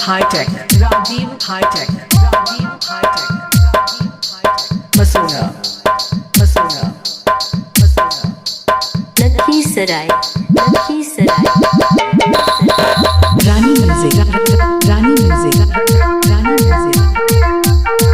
Hitech, Rajiv Hitech, Rajiv Hitech, Rajiv Hitech, Masona, Masona, Masona. Lakhisarai, Lakhisarai, Rani music, Rani music, Rani music.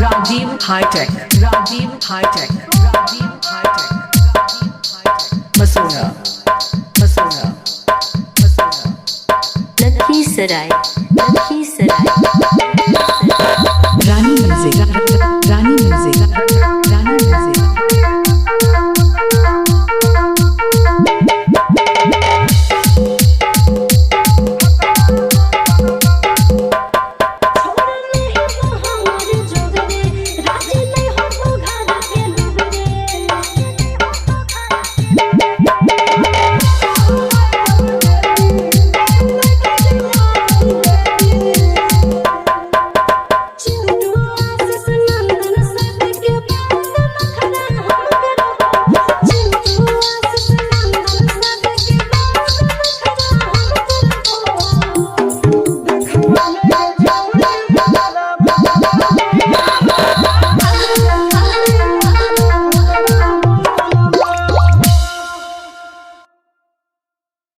Rajiv Hitech, Rajiv Hitech, Rajiv Hitech, Rajiv Hitech, Masona, Masona, Masona. Lakhisarai, Lakhisarai, Rani music,